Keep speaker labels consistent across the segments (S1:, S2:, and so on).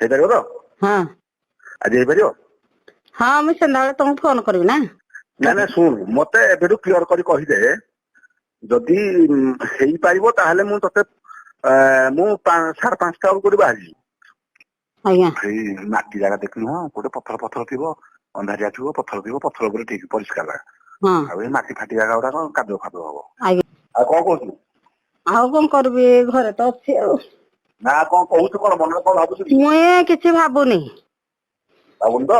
S1: ହେଇପାରିବ ତ?
S2: ହଁ।
S1: ଆଜି ହେଇପାରିବ?
S2: ହଁ, ମୁଁ ସନ୍ଧ୍ୟାବେଳେ ତମକୁ ଫୋନ କରିବି ନା।
S1: ନା ନା, ଶୁଣୁ, ମତେ ଏବେଠୁ କ୍ଲିୟର କରି କହିଦେ। ଯଦି ହେଇପାରିବ ତାହେଲେ ମୁଁ ତତେ ମୁଁ 5:30 ବେଳକୁ କୋଉଠି ବାହାରିଯିବି।
S2: ଆଜ୍ଞା।
S1: ସେଇ ମାଟି ଜାଗା ଦେଖିଲୁ, ହଁ, ଗୋଟେ ପଥର ପଥର ଥିବ, ଅନ୍ଧାରିଆ ଥିବ, ପଥର ଥିବ, ପଥର ଉପରେ ଠିକ ପରିଷ୍କାର ଜାଗା।
S2: ହଁ।
S1: ଆଉ ଏଇ ମାଟି ଫାଟି ଜାଗା ଗୁଡାକ କାଦୁଅ ଫାଦୁଅ ହବ।
S2: ଆଜ୍ଞା।
S1: ଆଉ କଣ କହୁଛୁ?
S2: ଆଉ କଣ କରିବି, ଘରେ ତ ଅଛି ଆଉ।
S1: ନା, କଣ କହୁଛୁ, କଣ ମନରେ କଣ ଭାବୁଛୁ କି?
S2: ମୁଁ କିଛି ଭାବୁନି।
S1: ଭାବୁନି ତ?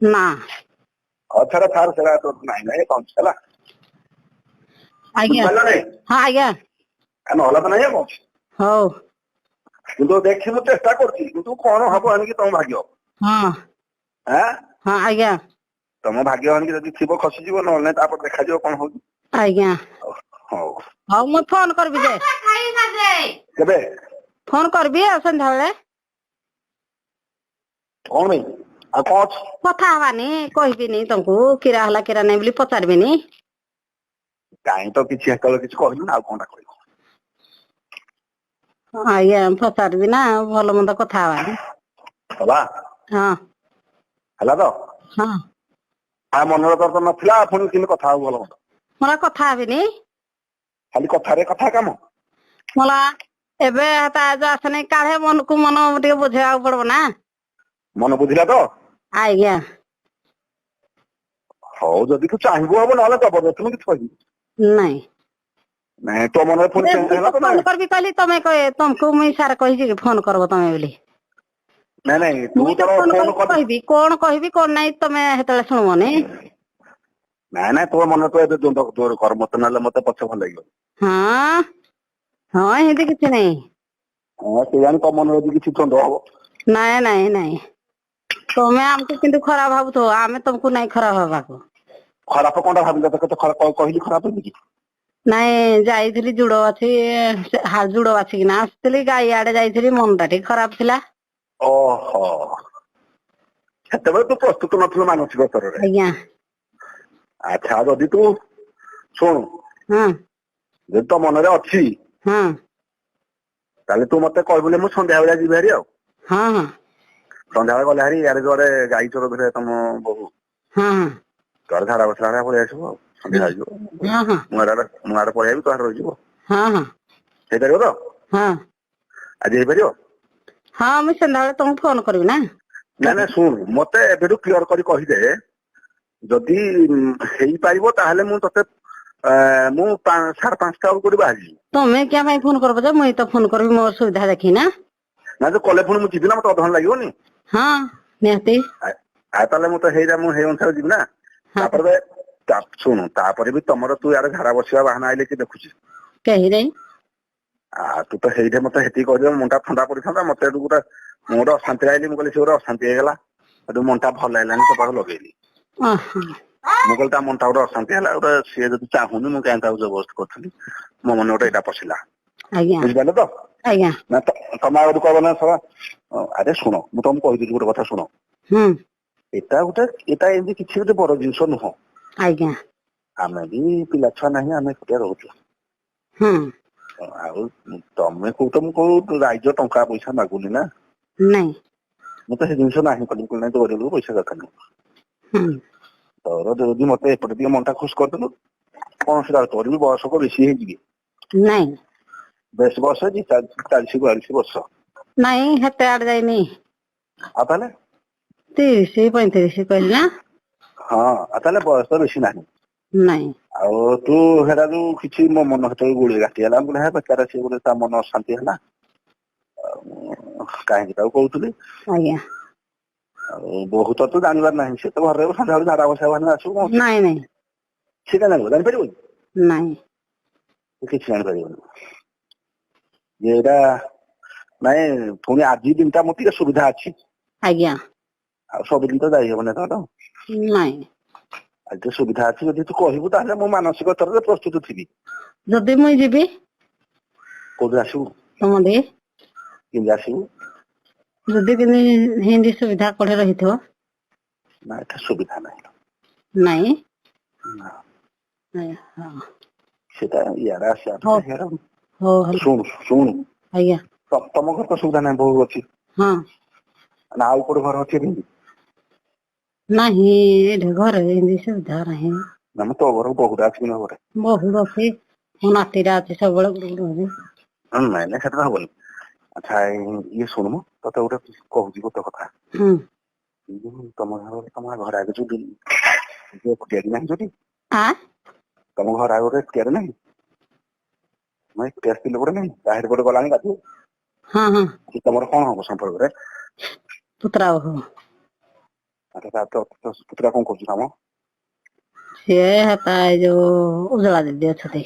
S2: ନା।
S1: ହଉ, ଛାଡ ଛାଡ, ସେଟା ତ ନାଇଁ ନାଇଁ, କଣ ହେଲା?
S2: ଆଜ୍ଞା।
S1: ବୁଝିପାରିଲ ନାଇଁ?
S2: ହଁ ଆଜ୍ଞା।
S1: ଆଉ ନହେଲା ତ ନାଇଁ, ଆଉ କଣ ଅଛି?
S2: ହଉ।
S1: କିନ୍ତୁ ଦେଖି ମୁଁ ଚେଷ୍ଟା କରୁଛି, କିନ୍ତୁ କଣ ହବ ଆଣିକି ତମ ଭାଗ୍ୟ।
S2: ହଁ।
S1: ଆଁ?
S2: ହଁ ଆଜ୍ଞା।
S1: ତମ ଭାଗ୍ୟ ଆଣିକି ଯଦି ଥିବ ଖସିଯିବ, ନହେଲେ ନାଇଁ, ତାପରେ ଦେଖାଯିବ କଣ ହଉଛି।
S2: ଆଜ୍ଞା।
S1: ହଉ।
S2: ହଉ, ମୁଁ ଫୋନ କରିବି ଯେ।
S1: କେବେ?
S2: ଫୋନ କରିବି ଆଉ ସନ୍ଧ୍ୟାବେଳେ।
S1: କଣ ପାଇଁ, ଆଉ କଣ ଅଛି?
S2: କଥା ହବାନି, କହିବିନି ତମକୁ କିରା ହେଲା କିରା ନାହିଁ ବୋଲି ପଚାରିବିନି?
S1: କାହିଁ ତ କିଛି ହେତେବେଳେ କିଛି କହିଲୁ ନା, ଆଉ କଣଟା କହିବୁ?
S2: ଆଜ୍ଞା, ପଚାରିବି ନା, ଭଲ ମନ୍ଦ କଥା ହବାନି?
S1: ହବା।
S2: ହଁ।
S1: ହେଲା ତ?
S2: ହଁ।
S1: ଆଉ ମନରେ ତୋର ତ ନଥିଲା, ପୁଣି କେମିତି କଥା ହବୁ ଭଲ ମନ୍ଦ?
S2: ମୋର କଥା ହେବିନି?
S1: ଖାଲି କଥାରେ କଥା କାମ।
S2: ମଲା, ଏବେ ତା ଯୋଉ ଆସନି, କାଳେ ମନକୁ ମନ ଟିକେ ବୁଝେଇବାକୁ ପଡିବ ନା।
S1: ମନ ବୁଝିଲା ତ?
S2: ଆଜ୍ଞା।
S1: ହଉ, ଯଦି ତୁ ଚାହିଁବୁ ହବ, ନହେଲେ ଜବରଦସ୍ତି ମୁଁ କିଛି କହିବି
S2: ନାଇଁ।
S1: ନାଇଁ। ତୋ ମନରେ ପୁଣି ଚେଞ୍ଜ ହେଲା ତ?
S2: ଫୋନ
S1: ନାଇଁ
S2: କରିବି କହିଲି, ତମେ ତମକୁ ମୁଇଁ ସାର୍ କହିଛି କି ଫୋନ କରିବ ତମେ ବୋଲି?
S1: ନାଇଁ ନାଇଁ, ତୁ
S2: ମୁଇଁ ତ
S1: ତୋର
S2: ଫୋନ
S1: ଫୋନ
S2: କରିକି
S1: କରି
S2: କହିବି, କଣ କହିବି କଣ ନାଇଁ, ତମେ ସେତେବେଳେ ଶୁଣିବନି।
S1: ନାଇଁ ନାଇଁ, ତୋ ମନରେ ତୁ ଏବେ ଦ୍ୱନ୍ଦ୍ୱ ତୋର କର ମତେ, ନହେଲେ ମତେ ପଛେ ଭଲ ଲାଗିବ।
S2: ହଁ ହଁ, ଏମିତି କିଛି ନାଇଁ।
S1: ହଁ, କେଜାଣି ତୋ ମନରେ ଯଦି କିଛି ଦ୍ୱନ୍ଦ୍ୱ ହବ।
S2: ନାଇଁ ନାଇଁ ନାଇଁ, ତମେ ଆମକୁ କିନ୍ତୁ ଖରାପ ଭାବୁଥିବ, ଆମେ ତମକୁ ନାଇଁ ଖରାପ ଭାବାକୁ।
S1: ଖରାପ କଣଟା ଭାବିଲ ତ? କେତେ ଖରାପ କହିଲି? ଖରାପ ହେଇଛି କି?
S2: ନାଇଁ, ଯାଇଥିଲି ଜୁଡ ବାଛି, ଜୁଡ ବାଛିକିନା ଆସିଥିଲି, ଗାଈ ଆଡେ ଯାଇଥିଲି, ମନଟା ଟିକେ ଖରାପ ଥିଲା।
S1: ଓହୋ, ସେତେବେଳେ ତୁ ପ୍ରସ୍ତୁତ ନଥିଲୁ ମାନସିକ ସ୍ତରରେ।
S2: ଆଜ୍ଞା।
S1: ଆଚ୍ଛା, ଯଦି ତୁ ଶୁଣୁ,
S2: ହଁ।
S1: ଯଦି ତୋ ମନରେ ଅଛି,
S2: ହଁ।
S1: ତାହେଲେ ତୁ ମତେ କହିବୁଲେ ମୁଁ ସନ୍ଧ୍ୟା ବେଳେ ଯିବି ଭାରି ଆଉ।
S2: ହଁ ହଁ।
S1: ସନ୍ଧ୍ୟାବେଳେ ଗଲେ ଭାରି ଇଆଡେ ଯୁଆଡେ ଗାଈ ଚୋର ଧରେ ତମ ବୋହୁ,
S2: ହଁ ହଁ।
S1: ତୋର ଝାଡା ବସିଲା ଭଳିଆ ପଳେଇ ଆସିବୁ ଆଉ ସନ୍ଧ୍ୟା ହେଇଯିବ।
S2: ହଁ ହଁ।
S1: ମୁଁ ଆଡେ ପଳେଇ ଆଇବି, ତୁ ଆଡେ ରହିଯିବ।
S2: ହଁ ହଁ।
S1: ହେଇପାରିବ ତ?
S2: ହଁ।
S1: ଆଜି ହେଇପାରିବ?
S2: ହଁ, ମୁଁ ସନ୍ଧ୍ୟାବେଳେ ତମକୁ ଫୋନ କରିବି ନା।
S1: ନା ନା, ଶୁଣୁ, ମତେ ଏବେଠୁ କ୍ଲିୟର କରି କହିଦେ। ଯଦି ହେଇପାରିବ ତାହେଲେ ମୁଁ ତତେ ମୁଁ 5:30 ବେଳକୁ କୋଉଠି ବାହାରିଯିବି।
S2: ତମେ କିଆ ପାଇଁ ଫୋନ କରିବ ଯେ? ମୁଇଁ ତ ଫୋନ କରିବି ମୋର ସୁବିଧା ଦେଖି ନା।
S1: ନା, ଯୋଉ କଲେ ପୁଣି ମୁଁ ଯିବି ନା, ମତେ ଅଧଘଣ୍ଟା ଲାଗିବନି?
S2: ହଁ, ନିହାତି।
S1: ଆଉ ତାହେଲେ ମୁଁ ତ ହେଇଯା, ମୁଁ ହେଇ ଅନୁସାରେ ଯିବି ନା।
S2: ହଁ।
S1: ତାପରେ ଶୁଣୁ, ତାପରେ ବି ତମର ତୁ ଇଆଡେ ଝାଡା ବସିବା ବାହାନା ଆଇଲେ କି ଦେଖୁଛି?
S2: କେହି ନାଇଁ।
S1: ଆଉ ତୁ ତ ହେଇଠି ମତେ ସେତିକି କହିଦିଅ, ମୁଣ୍ଡଟା ଥଣ୍ଡା ପଡିଥାନ୍ତା। ମତେ ଏଠୁ ଗୋଟେ ମୁଁ ଗୋଟେ ଅଶାନ୍ତିରେ ଆଇଲି, ମୁଁ କହିଲି ସେ ଗୋଟେ ଅଶାନ୍ତି ହେଇଗଲା, ସେଠୁ ମନଟା ଭଲ ଲାଗିଲାନି, ତୋ ପାଖକୁ ଲଗେଇଲି।
S2: ଓହୋ।
S1: ମୁଁ କହିଲି ତା ମନଟା ଗୋଟେ ଅଶାନ୍ତି ହେଲା ଗୋଟେ, ସିଏ ଯଦି ଚାହୁଁନି ମୁଁ କାହିଁ ତାକୁ ଜବରଦସ୍ତ କରୁଥିଲି, ମୋ ମନେ ଗୋଟେ ଏଇଟା ପଶିଲା।
S2: ଆଜ୍ଞା।
S1: ବୁଝିପାରିଲ ତ?
S2: ଆଜ୍ଞା।
S1: ନା ତମେ ଆଉ କହିବ ନା ଶଳା। ଆରେ ଶୁଣ, ମୁଁ ତମକୁ କହିଦେଉଛି ଗୋଟେ କଥା, ଶୁଣ। ଏଟା ଗୋଟେ ଏଟା ଏମିତି କିଛି ଗୋଟେ ବଡ ଜିନିଷ ନୁହଁ।
S2: ଆଜ୍ଞା।
S1: ଆମେ ବି ପିଲା ଛୁଆ ନାହିଁ, ଆମେ ଏକୁଟିଆ ରହୁଛୁ। ଆଉ ତମେ କହୁଛ, ମୁଁ କୋଉ ରାଇଜ ଟଙ୍କା ପଇସା ମାଗୁନି ନା।
S2: ନାଇଁ।
S1: ମୁଁ ତ ସେ ଜିନିଷ ନାହିଁ କଲି, ମୁଁ କହିଲି ନାଇଁ, ତୋ ଗରିବ ପଇସା ଦରକାର ନାହିଁ। ତୋର ଯଦି ମତେ ଏପଟେ ଟିକେ ମନଟା ଖୁସି କରିଦେଲୁ, କଣ ସେଟା? ତୋର ବି ବୟସ କଣ ବେଶୀ ହେଇଛି କି?
S2: ନାଇଁ।
S1: ବେଶ ବୟସ ହେଇଛି 40 42 ବର୍ଷ?
S2: ନାଇଁ, ହେତେ ଆଡେ ଯାଇନି।
S1: ଆଉ ତାହେଲେ?
S2: 30 35 କହିଲି ନା।
S1: ହଁ, ଆଉ ତାହେଲେ ବୟସ ତ ବେଶୀ ନାହିଁ।
S2: ନାଇଁ।
S1: ଆଉ ତୁ ହେଟା ଯୋଉ କିଛି ମୋ ମନ ସେତେବେଳେ ଗୁଳି ଘାଟି ହେଲା, ମୁଁ କହିଲି ହେ ବେକାର, ସିଏ ଗୋଟେ ତା ମନ ଅଶାନ୍ତି ହେଲା, ଆଉ କାହିଁକି ତାକୁ କହୁଥିଲି?
S2: ଆଜ୍ଞା।
S1: ଆଉ ବହୁତ ତ ଜାଣିବାର ନାହିଁ, ସେ ତ ଘରେ ସନ୍ଧ୍ୟାବେଳେ ଝାଡା ବସିବା ବାହାନା ଆସିବୁ, କଣ ଅଛି?
S2: ନାଇଁ ନାଇଁ।
S1: ସେ କାଇଁ ଜାଣିବ? ଜାଣିପାରିବନି।
S2: ନାଇଁ।
S1: ସେ କିଛି ଜାଣିପାରିବନି ଯେ ଏଇଟା ନାଇଁ। ପୁଣି ଆଜି ଦିନଟା ମୋର ଟିକେ ସୁବିଧା ଅଛି।
S2: ଆଜ୍ଞା।
S1: ଆଉ ସବୁଦିନ ତ ଯାଇ ହବନି ତ।
S2: ନାଇଁ।
S1: ଆଜି ଟିକେ ସୁବିଧା ଅଛି, ଯଦି ତୁ କହିବୁ ତାହେଲେ ମୁଁ ମାନସିକ ସ୍ତରରେ ପ୍ରସ୍ତୁତ ଥିବି।
S2: ଯଦି ମୁଇଁ ଯିବି?
S1: କୋଉଠି ଆସିବୁ?
S2: ତମ ଦେଇ।
S1: କେମିତି ଆସିବୁ?
S2: ଯଦି କେମିତି ହିନ୍ଦୀ ସୁବିଧା କୋଉଠି ରହିଥିବ।
S1: ନା, ଏଟା ସୁବିଧା ନାହିଁ।
S2: ନାଇଁ।
S1: ନା।
S2: ହଁ।
S1: ସେଟା ଇଆଡେ ଆସିବା
S2: ହଉ।
S1: ଅପେକ୍ଷା ସିଆଡେ।
S2: ହଉ ହେଲା।
S1: ଶୁଣୁ ଶୁଣୁ।
S2: ଆଜ୍ଞା।
S1: ତମ ଘର ତ ସୁବିଧା ନାହିଁ, ବୋହୁ ଅଛି।
S2: ହଁ।
S1: ନା ଆଉ କୋଉଠି ଘର ଅଛି ଏଠି?
S2: ନାହିଁ, ଏଠି ଘରେ ଏମିତି ସୁବିଧା ନାହିଁ।
S1: ନା ମ, ତୋ ଘରକୁ ବୋହୁଟା ଅଛି କି ନା ଘରେ?
S2: ବୋହୂ ଅଛି, ମୋ ନାତିଟା ଅଛି, ସବୁବେଳେ ଗୁଡୁ ଗୁଡୁ ହଉଛି।
S1: ନାଇଁ ନାଇଁ, ସେଟା ତ ହବନି। ଆଚ୍ଛା, ଇଏ ଶୁଣୁ, ମ ତତେ ଗୋଟେ କହୁଛି ଗୋଟେ କଥା।
S2: ହୁଁ।
S1: ଏଇ ଯୋଉ ତମ ଘର, ତମ ଘର ଆଗରେ ଯୋଉ ଯୋଉ ଏକୁଟିଆ ନାହିଁ ଯୋଉଠି
S2: ଆ
S1: ତମ ଘର ଆଗରେ ଏକୁଟିଆରେ ନାହିଁ, ମାନେ ଏକୁଟିଆ ସ୍ତ୍ରୀ ଲୋକଟେ ନାହିଁ, ବାହାରେ ଗୋଟେ ଗଲାଣି ଗାଧେଇ?
S2: ହଁ ହଁ।
S1: ସେ ତମର କଣ ହବ ସମ୍ପର୍କରେ?
S2: ପୁତୁରା ବୋହୂ।
S1: ଆଚ୍ଛା, ତା ପୁତୁରା କଣ କରୁଛି କାମ?
S2: ସିଏ ହେତା ଏଇ ଯୋଉ ଉଜଳା ଦିଦି ଅଛନ୍ତି।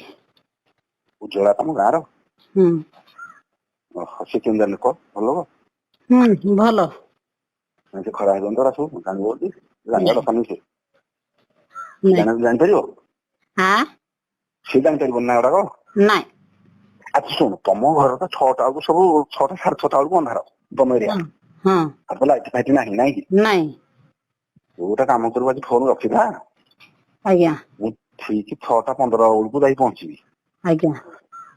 S1: ଉଜ୍ଜଳା ତମ ଗାଁର?
S2: ହୁଁ।
S1: ଓହୋ, ସେ କେମିତିଆ ଲୋକ? ଭଲ ଲୋକ?
S2: ହୁଁ, ଭଲ।
S1: ନା ସେ ଖରାପ ହେଇଗଲେ ତ ସବୁ ଜାଣିବ ବୋଲି ଜାଣିବା କଥା ନୁହେଁ ସେ।
S2: ନାଇଁ।
S1: ଜାଣିପାରିବ?
S2: ଆ
S1: ସେ ଜାଣିପାରିବନି ନା ଏଗୁଡାକ?
S2: ନାଇଁ।
S1: ଆଚ୍ଛା ଶୁଣୁ, ତମ ଘର ତ 6ଟା ବେଳକୁ ସବୁ, 6ଟା 6:30 ବେଳକୁ ଅନ୍ଧାର ତମ ଏରିଆ।
S2: ହଁ।
S1: ଆଉ ତ ଲାଇଟ୍ ଫାଇଟ୍ ନାହିଁ, ନାଇଁ କି?
S2: ନାଇଁ।
S1: ତୁ ଗୋଟେ କାମ କରିବୁ, ଆଜି ଫୋନ ରଖିଥା।
S2: ଆଜ୍ଞା।
S1: ମୁଁ ଠିକ 6:15 ବେଳକୁ ଯାଇ ପହଞ୍ଚିବି।
S2: ଆଜ୍ଞା।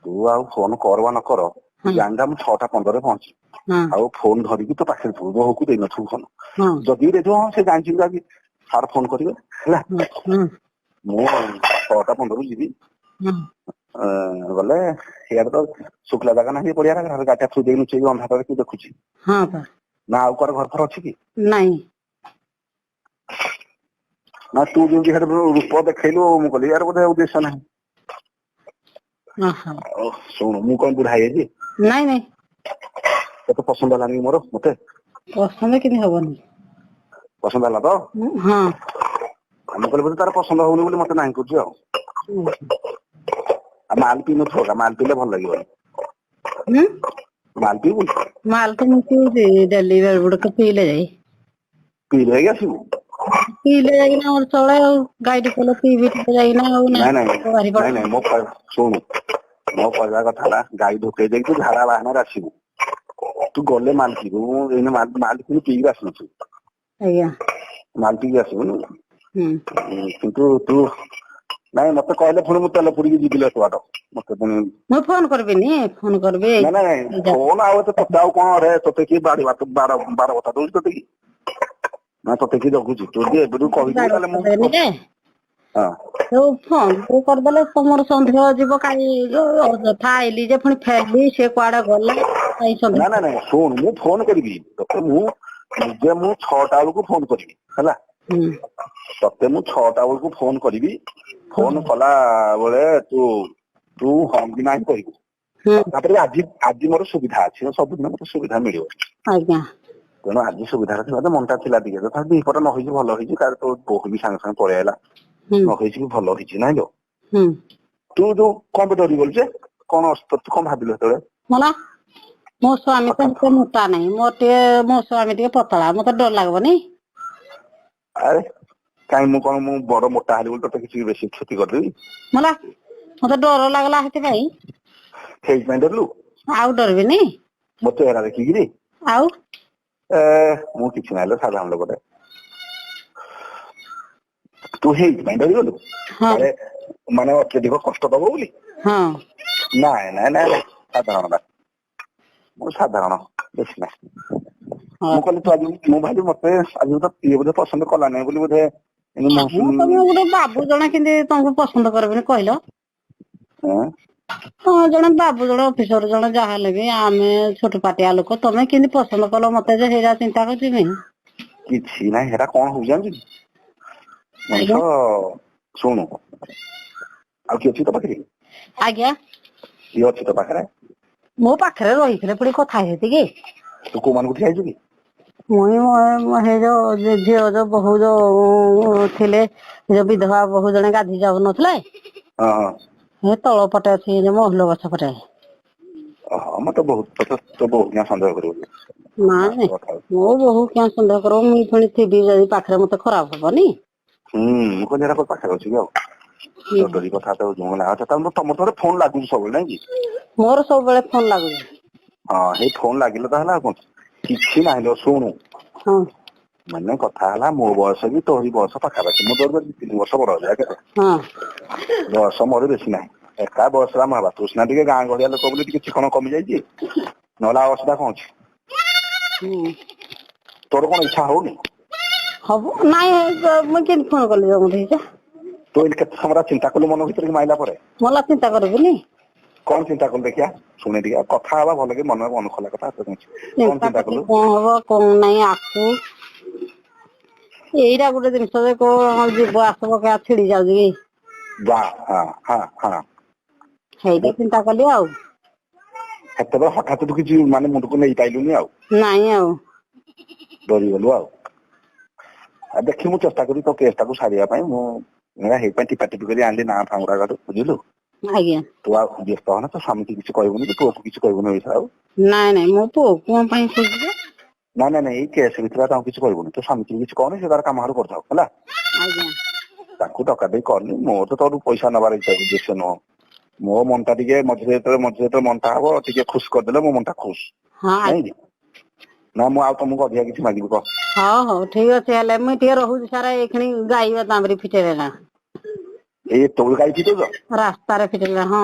S1: ତୁ ଆଉ ଫୋନ କର ବା ନ କର,
S2: ହଁ।
S1: ଜାଣିଥା ମୁଁ 6:15ରେ ପହଞ୍ଚିବି। ଆଉ ଫୋନ ଧରିକି ତୋ ପାଖରେ ଥିବୁ, ବୋହୂକୁ ଦେଇନଥିବୁ ଫୋନ।
S2: ହଁ।
S1: ଯଦି ବି ଦେଇଥିବ, ହଁ ସେ ଜାଣିଛି ଆଜି ସାର୍ ଫୋନ କରିବେ, ହେଲା।
S2: ହଁ।
S1: ମୁଁ 6:15ରୁ ଯିବି। ଗଲେ ସିଆଡେ ତ ଶୁଖିଲା ଜାଗା ନାହିଁ, ପଡିଆ ଗାଡିଟା ଥୋଇ ଦେଇକି ଲୁଚେଇକି, ଅନ୍ଧାରରେ କିଏ ଦେଖୁଛି?
S2: ହଁ ପା।
S1: ନା ଆଉ କୁଆଡେ ଘର ଫର ଅଛି କି?
S2: ନାଇଁ।
S1: ନା ତୁ ଯେମିତି ହେଲେ ରୂପ ଦେଖେଇଲୁ, ମୁଁ କହିଲି ୟାର ବୋଧେ ଉଦ୍ଦେଶ୍ୟ ନାହିଁ।
S2: ଓହୋ।
S1: ଆଉ ଶୁଣୁ, ମୁଁ କଣ ବୁଢା ହେଇଯାଇଛି?
S2: ନାଇଁ ନାଇଁ।
S1: ତତେ ପସନ୍ଦ ହେଲାନି କି ମୋର? ମତେ
S2: ପସନ୍ଦ କେମିତି ହବନି?
S1: ପସନ୍ଦ ହେଲା ତ?
S2: ହଁ।
S1: ମୁଁ କହିଲି ବୋଧେ ତାର ପସନ୍ଦ ହଉନି ବୋଲି ମତେ ନାହିଁ କରୁଛି। ଆଉ ଆଉ ମାଲ ପିଇ ନଥିବ, ମାଲ ପିଇଲେ ଭଲ ଲାଗିବନି।
S2: ହୁଁ।
S1: ମାଲ ପିଇବୁ?
S2: ମାଲ ତ ମୁଁ ପିଉଛି ଡେଲି, ବେଳେ ଗୁଡିକ ପିଇଲେ ଯାଇ।
S1: ପିଇଲେ ଯାଇକି ଆସିବୁ?
S2: ପିଇଲେ ଯାଇକିନା ମୋର ଚଳେ, ଆଉ ଗାଇଡ କଲେ ପିଇବି ଟିକେ ଯାଇକିନା ଆଉ।
S1: ନାଇଁ ନାଇଁ।
S2: ବାହାରି
S1: ନାଇଁ ନାଇଁ, ଶୁଣୁ, ମୋ କହିବା କଥା ହେଲା ଗାଈ ଢୋକେଇ ଦେଇକି ତୁ ଝାଡା ବାହାନାରେ ଆସିବୁ। ତୁ ଗଲେ ମାଲ ପିଇବୁ। ମୁଁ ଏଇନେ ମାଲ ମାଲ ପୁଣି ପିଇକି ଆସିନଥିବୁ।
S2: ଆଜ୍ଞା।
S1: ମାଲ ପିଇକି ଆସିବୁନି।
S2: ହୁଁ।
S1: କିନ୍ତୁ ତୁ ନାଇଁ ମତେ କହିଲେ ପୁଣି ମୁଁ ତେଲ ପୁରିକି ଯିବି ଏତେ ବାଟ, ମତେ ପୁଣି
S2: ମୁଁ ଫୋନ କରିବିନି, ଫୋନ କରିବି।
S1: ନାଇଁ ନାଇଁ, ଫୋନ ଆଉ ଏତେ ତତେ ଆଉ କଣ ରେ, ତତେ କିଏ ବାଡି ବାର ବାର କଥା ଦଉଛି ତତେ କି ନା ତତେ କିଏ ଜଗୁଛି? ତୁ ଯଦି ଏବେଠୁ କହିବୁ ତାହେଲେ ମୁଁ
S2: ଯେ
S1: ହଁ।
S2: ଯୋଉ ଫୋନ କରିଦେଲେ ତମର ସନ୍ଦେହ ଯିବ କାଇଁ, ଅଯଥା ଆଇଲି ଯେ ପୁଣି ଫେରିଲି, ସେ କୁଆଡେ ଗଲା କାଇଁ ସନ୍ଦେହ।
S1: ନା ନା ନାଇଁ, ଶୁଣୁ, ମୁଁ ଫୋନ କରିବି ତତେ, ମୁଁ ନିଜେ ମୁଁ 6ଟା ବେଳକୁ ଫୋନ କରିବି, ହେଲା?
S2: ହୁଁ।
S1: ତତେ ମୁଁ 6ଟା ବେଳକୁ ଫୋନ କରିବି। ଫୋନ କଲା ବେଳେ ତୁ ତୁ ହଁ କି ନାହିଁ କହିବୁ।
S2: ହୁଁ।
S1: ତାପରେ ଆଜି ଆଜି ମୋର ସୁବିଧା ଅଛି, ସବୁଦିନ ମତେ ସୁବିଧା ମିଳିବ।
S2: ଆଜ୍ଞା।
S1: ତେଣୁ ଆଜି ସୁବିଧାଟା ଥିଲା ତ ମନଟା ଥିଲା ଟିକେ, ତଥାପି ଦିପଟ ନ ହେଇଛି ଭଲ ହେଇଛି, କାରଣ ତୋ ବୋହୂ ବି ସାଙ୍ଗେ ସାଙ୍ଗେ ପଳେଇ ଆଇଲା।
S2: ହୁଁ।
S1: ନ ହେଇଛି ବି ଭଲ ହେଇଛି, ନାଇଁ ଲୋ?
S2: ହୁଁ।
S1: ତୁ ଯୋଉ କଣ ପାଇଁ ଡରିଗଲୁ ଯେ, କଣ ତୁ କଣ ଭାବିଲୁ ସେତେବେଳେ?
S2: ମଲା, ମୋ ସ୍ୱାମୀ ତ ଏତେ ମୋଟା ନାହିଁ, ମୋର ଟିକେ, ମୋ ସ୍ୱାମୀ ଟିକେ ପତଳା, ମତେ ଡର ଲାଗିବନି?
S1: ଆରେ କାଇଁ, ମୁଁ କଣ, ମୁଁ ବଡ ମୋଟା ହେଲି ବୋଲି ତତେ କିଛି ବେଶୀ କ୍ଷତି କରିଦେବି?
S2: ମଲା, ମତେ ଡର ଲାଗିଲା ସେଥିପାଇଁ।
S1: ସେଇଥିପାଇଁ ଡରିଲୁ?
S2: ଆଉ ଡରିବିନି?
S1: ମୋ ଚେହେରା ଦେଖିକିରି?
S2: ଆଉ।
S1: ଏ ମୁଁ କିଛି ନାହିଁ ଲୋ, ସାଧାରଣ ଲୋକଟେ। ତୁ ହେଇଥିପାଇଁ ଡରିଗଲୁ?
S2: ହଁ।
S1: ଆରେ ମାନେ ଅତ୍ୟଧିକ କଷ୍ଟ ଦବ ବୋଲି?
S2: ହଁ।
S1: ନାଇଁ ନାଇଁ ନାଇଁ ନାଇଁ, ସାଧାରଣ, ମୁଁ ସାଧାରଣ, ବେଶୀ ନାହିଁ। ମୁଁ କହିଲି ତୁ ଆଜି, ମୁଁ ଭାବିଲି ମତେ ଆଜି ତ ଇଏ ବୋଧେ ପସନ୍ଦ କଲା ନାହିଁ ବୋଲି ବୋଧେ ଏମିତି।
S2: ମୁଁ ତମେ ଗୋଟେ ବାବୁ ଜଣେ, କେମିତି ତମକୁ ପସନ୍ଦ କରିବିନି କହିଲ?
S1: ହଁ।
S2: ହଁ, ଜଣେ ବାବୁ ଜଣେ, ଅଫିସର ଜଣେ, ଯାହା ହେଲେ ବି ଆମେ ଛୋଟ ପାଟିଆ ଲୋକ, ତମେ କେମିତି ପସନ୍ଦ କଲ ମତେ ଯେ, ସେଇଟା ଚିନ୍ତା କରୁଛି ମୁଇଁ।
S1: କିଛି ନାହିଁ, ହେଟା କଣ ହଉଛି ଜାଣିଛୁ କି? ମଣିଷ, ଶୁଣୁ, ଆଉ କିଏ ଅଛି ତୋ ପାଖରେ?
S2: ଆଜ୍ଞା?
S1: କିଏ ଅଛି ତୋ ପାଖରେ?
S2: ମୋ ପାଖରେ ରହିଥିଲେ ପୁଣି କଥା ହେଇତି କି?
S1: ତୁ କୋଉମାନଙ୍କୁ ଠିଆ ହେଇଛୁ କି?
S2: ମୁଇଁ ହେଇ ଯୋଉ ଝିଅ ଯୋଉ ବୋହୂ ଯୋଉ ଥିଲେ, ଯୋଉ ବିଧବା ବୋହୂ ଜଣେ ଗାଧି ଯାଉନଥିଲେ,
S1: ହଁ ହଁ।
S2: ହେ ତଳ ପଟେ ଅଛି, ଯୋଉ ମହୁଲ ଗଛ ପଟେ।
S1: ଓହୋ, ମତେ ବହୁତ ତୋତେ ତୋ ବୋହୂ କିଆଁ ସନ୍ଦେହ କରିବ?
S2: ନାଇଁ, ମୋ ବୋହୂ କିଆଁ ସନ୍ଦେହ କରିବ? ମୁଁ ପୁଣି ଥିବି ଯଦି ପାଖରେ ମତେ ଖରାପ ହବନି?
S1: ହୁଁ, ମୁଁ କହିଲି ଏଟା କୋଉ ପାଖରେ ଅଛି କି ଆଉ ତ ଡରି କଥା ତ ହଉଛୁ। ମୁଁ କହିଲି ଆଚ୍ଛା, ତାହେଲେ ତମର ଥରେ ଫୋନ ଲାଗୁଛି ସବୁବେଳେ, ନାଇଁ କି?
S2: ମୋର ସବୁବେଳେ ଫୋନ ଲାଗୁଛି।
S1: ହଁ, ହେଇ ଫୋନ ଲାଗିଲେ ତ ହେଲା, ଆଉ କଣ? କିଛି ନାହିଁ ଲୋ, ଶୁଣୁ।
S2: ହଁ।
S1: ମାନେ କଥା ହେଲା, ମୋ ବୟସ ବି ତୋରି ବୟସ ପାଖାପାଖି, ମୁଁ ତୋର 2-3 ବର୍ଷ ବଡ ହେବି, କେତେ?
S2: ହଁ।
S1: ବୟସ ମୋର ବେଶୀ ନାହିଁ, ଏକା ବୟସରେ ଆମ ହେବା। ତୁ ସିନା ଟିକେ ଗାଁ ଗହଳିଆ ଲୋକ ବୋଲି ଟିକେ ଚିକଣ କମି ଯାଇଛି, ନହେଲେ ଆଉ ଅସୁବିଧା କଣ ଅଛି?
S2: ହୁଁ।
S1: ତୋର କଣ ଇଚ୍ଛା ହଉନି?
S2: ହବ ନାଇଁ, ମୁଁ କେମିତି ଫୋନ କଲି ତମକୁ ଯେ?
S1: ତୁ ଏଇନେ କେତେ ସମୟ ଚିନ୍ତା କଲୁ ମନ ଭିତରେ ମାଇଲା ପରେ?
S2: ମଲା ଚିନ୍ତା କରିବିନି।
S1: କଣ ଚିନ୍ତା କଲୁ ଦେଖିଆ, ଶୁଣେ ଟିକେ, କଥା ହବା ଭଲ କି, ମନ ମନ ଖୋଲା କଥା। କଣ
S2: ଚିନ୍ତା
S1: ଚିନ୍ତା
S2: କଲି
S1: କଲୁ?
S2: କଣ ହବ କଣ ନାଇଁ, ଆକୁ ଏଇଟା ଗୋଟେ ଜିନିଷ ଯେ କଣ ଯିବ ଆସିବ କିଆ ଛିଡି ଯାଉଛି କି।
S1: ଯା, ହଁ ହଁ ହଁ।
S2: ସେଇଟା ଚିନ୍ତା କଲି ଆଉ।
S1: ସେତେବେଳେ ହଠାତ୍ ତୁ କିଛି ମାନେ ମୁଣ୍ଡକୁ ନେଇ ପାଇଲୁନି ଆଉ?
S2: ନାଇଁ ଆଉ।
S1: ଡରିଗଲୁ ଆଉ। ଆଉ ଦେଖି, ମୁଁ ଚେଷ୍ଟା କରିବି ତୋ କେସ୍ ଟାକୁ ସାରିବା ପାଇଁ। ମୁଁ ହେଇପାଇଁ ଟିପା ଟିପି କରି ଆଣିଲି ନା ଫାଙ୍ଗୁଡା ଘରୁ, ବୁଝିଲୁ?
S2: ଆଜ୍ଞା।
S1: ତୁ ଆଉ ବ୍ୟସ୍ତ ହନା, ତୋ ସ୍ୱାମୀକି କିଛି କହିବୁନି କି ପୁଅକୁ କିଛି କହିବୁନି ଏ ବିଷୟରେ ଆଉ।
S2: ନାଇଁ ନାଇଁ, ମୋ ପୁଅ କଣ ପାଇଁ ଖୋଜିବେ?
S1: ନାଇଁ ନାଇଁ ନାଇଁ, ଏଇ କେସ୍ ଭିତରେ ତାଙ୍କୁ କିଛି କହିବୁନି, ତୋ ସ୍ୱାମୀକି ବି କିଛି କହନି, ସେ ତାର କାମ ହାଡୁ କରିଥାଉ, ହେଲା?
S2: ଆଜ୍ଞା।
S1: ତାକୁ ଡକା ଡକି କରନି। ମୋର ତ ତୋଠୁ ପଇସା ନେବାର ଇଚ୍ଛା ଉଦ୍ଦେଶ୍ୟ ନୁହଁ। ମୋ ମନଟା ଟିକେ ମଝିରେ ଯେତେବେଳେ ମନଟା ହବ, ଟିକେ ଖୁସି କରିଦେଲେ ମୋ ମନଟା ଖୁସି।
S2: ହଁ।
S1: ନାଇଁ କି ନା ମୁଁ ଆଉ ତମକୁ ଅଧିକା କିଛି ମାଗିବି କହ?
S2: ହଉ ହଉ, ଠିକ ଅଛି। ହେଲେ ମୁଁ ଟିକେ ରହୁଛି ସାର୍, ଏଇଖିଣି ଗାଈ ବାଦାମରି ଫିଟେଇଲା।
S1: ଏଇ ଏତେବେଳୁ ଗାଈ ଫିଟଉଛ?
S2: ରାସ୍ତାରେ ଫିଟେଇଲା, ହଁ।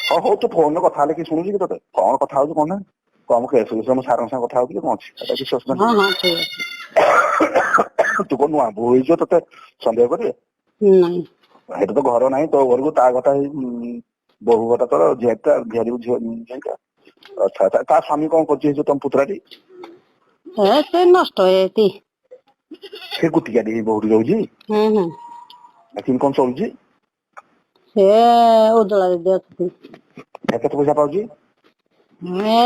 S1: ହଉ ହଉ, ତୁ ଫୋନରେ କଥା ହେଲେ କି ଶୁଣୁଛି କି ତତେ? କଣ କଥା ହଉଛୁ କଣ ନାହିଁ, କମ କେସ୍ ବିଷୟରେ ମୁଁ ସାରଙ୍କ ସାଙ୍ଗେ କଥା ହଉଛି, କଣ ଅଛି ଏଟା, କିଛି ଅସୁବିଧା
S2: ହଁ ହଁ, ଠିକ ଅଛି।
S1: ନାହିଁ। ତୁ କଣ ନୂଆ ବୋହୂ ହେଇଯିବ ତତେ ସନ୍ଦେହ କରିବେ?
S2: ନାଇଁ।
S1: ସେଠି ତ ଘର ନାହିଁ ତୋ ଘରକୁ, ତା କଥା ହେଇ ବୋହୂ କଥା ତୋର ଝିଆରୀଟା, ଝିଆରୀ ଝିଅ ଝିଅଟା। ଆଚ୍ଛା, ତା ସ୍ୱାମୀ କଣ କରୁଛି, ଏଇ ଯୋଉ ତମ ପୁତୁରାଟି?
S2: ଏ ସେ ନଷ୍ଟ ହେଇଯାଇଛି।
S1: ସେ ଗୋଟିକାଟି ହେଇ ବୋହୂଟି ରହୁଛି?
S2: ହୁଁ ହୁଁ।
S1: ଆଉ କେମିତି କଣ ଚଳୁଛି?
S2: ସେ ଉଜଳା ଦିଦି ଅଛନ୍ତି।
S1: ଏ କେତେ ପଇସା ପାଉଛି?
S2: ଏ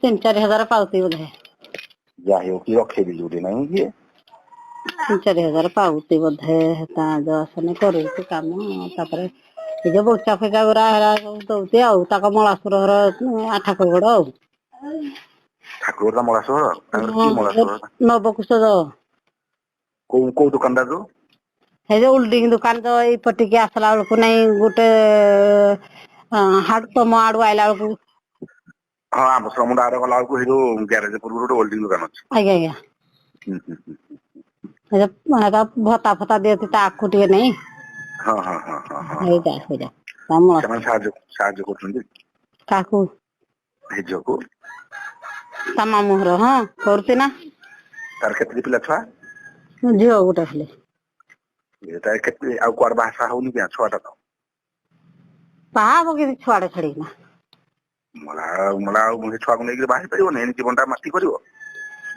S2: 3-4 ହଜାର ପାଉଛି ବୋଧେ।
S1: ଯାହା ହଉ କି ରଖେଇ ଦେଇଛି ଗୋଟେ, ନାଇଁ କିଏ?
S2: 3-4 ହଜାର ପାଉଛି ବୋଧେ। ତା ଯୋଉ ଆସନି କରୁଛି କାମ, ତାପରେ ଏ ଯୋଉ ବଗିଚା ଫଗିଚା ଗୁରା ହେରା ସବୁ ଦଉଛି, ଆଉ ତାଙ୍କ ମଳାସୁର ଘର ଠାକୁରଗଡ ଆଉ।
S1: ଠାକୁର ତା ମଳାସୁର, ତାଙ୍କର କି ମଳାସୁର?
S2: ନବକୁଶ ଯୋଉ।
S1: କୋଉ କୋଉ ଦୋକାନଦାର ଯୋଉ?
S2: ସେଇ ଯୋଉ ୱେଲ୍ଡିଂ ଦୋକାନ ତ ଏଇପଟିକି ଆସିଲା ବେଳକୁ ନାଇଁ ଗୋଟେ ହାଡ ତମ ଆଡୁ ଆଇଲା ବେଳକୁ।
S1: ହଁ, ଆମ ଶ୍ରମଣ୍ଡ ଆଡେ ଗଲା ବେଳକୁ ସେଇ ଯୋଉ ଗ୍ୟାରେଜ ପୂର୍ବରୁ ଗୋଟେ ୱେଲ୍ଡିଂ ଦୋକାନ ଅଛି।
S2: ଆଜ୍ଞା ଆଜ୍ଞା।
S1: ହୁଁ ହୁଁ ହୁଁ
S2: ହେଟା ଭତ୍ତା ଫତା ଦିଅନ୍ତି ତାକୁ ଟିକେ ନାଇଁ।
S1: ହଁ ହଁ ହଁ ହଁ ହଁ
S2: ହେଇଟା ସେଇଟା ତା ମଳା।
S1: ସେମାନେ ସାହାଯ୍ୟ ସାହାଯ୍ୟ କରୁଛନ୍ତି?
S2: କାହାକୁ?
S1: ସେଇ ଝିଅକୁ।
S2: ତା ମାମୁଁ ଘର, ହଁ କରୁଛି ନା।
S1: ତାର କେତେ ପିଲା ଛୁଆ?
S2: ଝିଅ ଗୋଟେ ଖାଲି।
S1: ତାର କେତେ, ଆଉ କୁଆଡେ ବାହା ହଉନି କି ଛୁଆଟା ତ?
S2: ବାହା ହବ କେମିତି ଛୁଆଟା ଛାଡିକିନା?
S1: ମଲା ମଲା, ଆଉ ସେ ଛୁଆକୁ ନେଇକି ବାହା ହେଇପାରିବନି, ଏଣି ଜୀବନଟା ମାଟି କରିବ।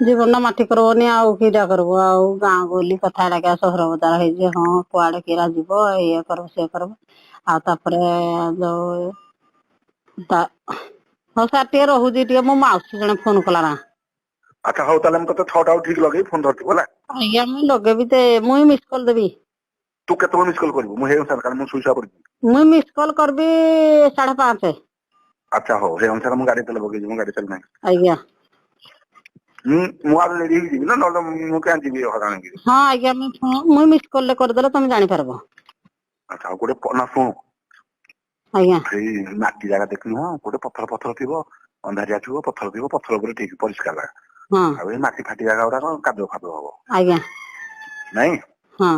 S2: ଜୀବନ ମାଟି କରିବନି ଆଉ କିଟା କରିବ? ଆଉ ଗାଁ ଗହଲି କଥା ଏଇଟା, ସହର ବଜାର ହେଇଛି, ହଁ କୁଆଡେ କିରା ଯିବ, ଇଏ କରିବ ସିଏ କରିବ, ଆଉ ତାପରେ ଯୋଉ ତା। ହଉ ସାର୍, ଟିକେ ରହୁଛି ଟିକେ, ମୋ ମାଉସୀ ଜଣେ ଫୋନ କଲା ନା।
S1: ଆଚ୍ଛା ହଉ, ତାହେଲେ ମୁଁ ତତେ 6ଟା ବେଳକୁ ଠିକ ଲଗେଇବି, ଫୋନ ଧରିଥିବୁ, ହେଲା?
S2: ଆଜ୍ଞା, ମୁଁ ଲଗେଇବି ତ, ମୁଇଁ ମିସ୍ କଲ୍ ଦେବି।
S1: ତୁ କେତେବେଳେ ମିସ୍ କଲ୍ କରିବୁ? ମୁଁ ହେଇ ଅନୁସାରେ, କାରଣ ମୁଁ ଶୋଇ ପଡିବି।
S2: ମୁଇଁ ମିସ୍ କଲ୍ କରିବି 5:30।
S1: ଆଚ୍ଛା ହଉ, ସେଇ ଅନୁସାରେ ମୁଁ ଗାଡି ତେଲ ପକେଇଛି, ମୁଁ ଗାଡି ତେଲ ନାହିଁ।
S2: ଆଜ୍ଞା।
S1: ମୁଁ ମୁଁ ଆଉ ରେଡି ହେଇକି ଯିବି ନା, ନହେଲେ ମୁଁ କାହିଁ ଯିବି ହଇରାଣ ହେଇକି?
S2: ହଁ ଆଜ୍ଞା, ମୁଁ ମିସ୍ କଲ୍ କରିଦେଲେ ତମେ ଜାଣିପାରିବ।
S1: ଆଚ୍ଛା, ଆଉ ଗୋଟେ ନା ଶୁଣୁ।
S2: ଆଜ୍ଞା।
S1: ସେଇ ମାଟି ଜାଗା ଦେଖିଲୁ, ହଁ, ଗୋଟେ ପଥର ପଥର ଥିବ, ଅନ୍ଧାରିଆ ଥିବ, ପଥର ଥିବ, ପଥର ଉପରେ ଠିକ ପରିଷ୍କାର ଜାଗା। ଆଉ ଏଇ ମାଟି ଫାଟି ଜାଗା ଗୁଡାକ କାଦୁଅ ଫାଦୁଅ ହବ।
S2: ଆଜ୍ଞା।
S1: ନାଇଁ?
S2: ହଁ।